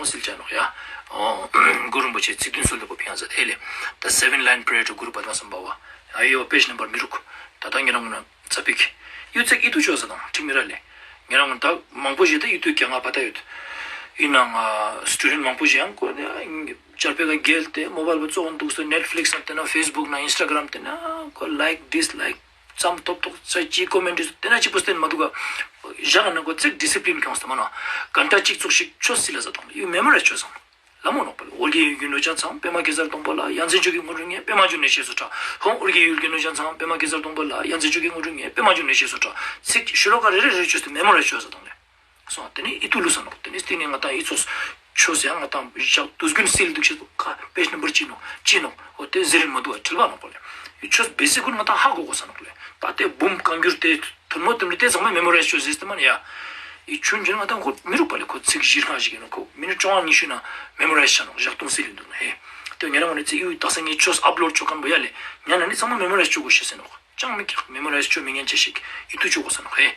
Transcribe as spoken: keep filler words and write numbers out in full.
སིལ་ཅན་ནོག་ཡ། ཨོ། གུ་རུ་རིན་པོ་ཆེ་ཚིག་བདུན་གསོལ་འདེབས་པོ་ཕིང་ཡང་ཟེར་ཨེ་ལེ། The seven line prayer to Guru Padmasambhava། ཨ་ཡོ་page number མི་རུག་ད་ལྟ་ཉེ་རང་ངུ་ན་ཚ་པིག་ཡུ་ཚེག་ཡིད་དུ་ཆོས་ས་དང་ཁྲིམས་མི་ར་ལེ། ཉེ་རང་ངུ་ད་མང་པོ་ཞིག་ད་ཡིད་དུ་རྒྱ་ང་པ་ད་ཡོད། ཡིན་ནའང་student མང་པོ་ཞིག་ཡང་ཀོ་ནེ་ཅར་པེ་ག་རྒྱལ་ཏེ་མོ་བལ་པ་བཙོག་འདུག་སེ་Netflix་ན་དེ་ན་Facebook་ན་Instagram་དེ་ན་ཀོ་like dislike ཙམ་ཐོབ་ཐོབ་ས་ཅི་comment་དེ་ན་ཅི་པོ་སྟན་མ་འདུག་ག་ཞག་ན་ཀོ་ཚིག་discipline་ཁྱོངས་ས་མ་ན་གན་ཏ་གཅིག་ཙོགས་ཤིག་ཆོས་སི་ལ་ས་དང་ཡུ་memorize་ཆོས་སང་། ལ་མོ་ནོག་པ་ལ་ཨོ་རྒྱན་ཡུལ་གྱི་གནོད་བྱ་ཚང་པད་མ་གེ་སར་སྡོང་པོ་ལ་ཡ་མཚན་མཆོག་གི་དངོས་གྲུབ་བརྙེས་པད་མ་འབྱུང་གནས་ཞེས་སུ་གྲགས། ཧོ་ཨོ་རྒྱན་ཡུལ་གྱི་གནོད་བྱ་ཚང་པད་མ་གེ་སར་སྡོང་པོ་ལ་ཡ་མཚན་མཆོག་གི་དངོས་གྲུབ་བརྙེས་པད་མ་འབྱུང་གནས་ཞེས་སུ་གྲགས། ཚིག་ཤོ་ལོ་ཀ་རེ་རེ་རེ་ཆོས་སི་memorize་ཆོས་ས་དང་ལེ། སོང་དེ་ནས་ཨི་ཏུ་ལུ་ས་ནོག་དེ་ནས་སྟེང་ནས་ང་ཏང་ཨི་ཚོགས་ཆོས་ཟེར་ང་ཏང་ཞག་དུས་རྒྱུན་སིལ་འདུག་ཤེས་ཁ་page number་ཅི་ནོག་ཅི་ནོག་འོ་དེ་ཟེར་རིན་མ་འདུག་བ་བྲེལ་བ་ནོག་པ་ལེ། ཨི་ཆོས་basic་ཀུན་ང་ཏང་ཧ་གོ་གོ་ས་ནོག་ལེ། ད་དེ་འབུམ་བཀའ་འགྱུར་དེ་ཐུན་མོང་དེ་འདྲ་དེ་ཚང་མ་memorize་ཆོས་ཟེར་དེ་མ་ནི་ཡ། ཨི་ཆུན་ཆུན་ང་ཏང་གོ་མི་རུག་པ་ལེ། ཁོ་ཚིག་བཞི་ལྔ་ཞིག་ཡིན་ནོག་ཁོ་མི་ནི་བཅོ་ལྔ་ཉི་ཤུ་ན་memorize་ཆ་ནོག་ཞག་དུང་སིལ་འདུག་ན་ཧེ། དེ་ཉེ་རང་ངོ་ནས་ཚིག་ཨི་དག་ས་ངས་ཆོས་upload་ཆོ་མཁན་པོ་ཡ་ལེ། ཉ་ན་ནི་ཚང་མ་memorize་ཆོ་གོ་ཤེས་ཟེར་ནོག་ཅང་མི་ཀྱག memorize་ཆོ་མི་ཉན་ཅེས་ཤིག་ཨི་ཏུ་ཆོ་གོ་ས་ནོག་ཧེ།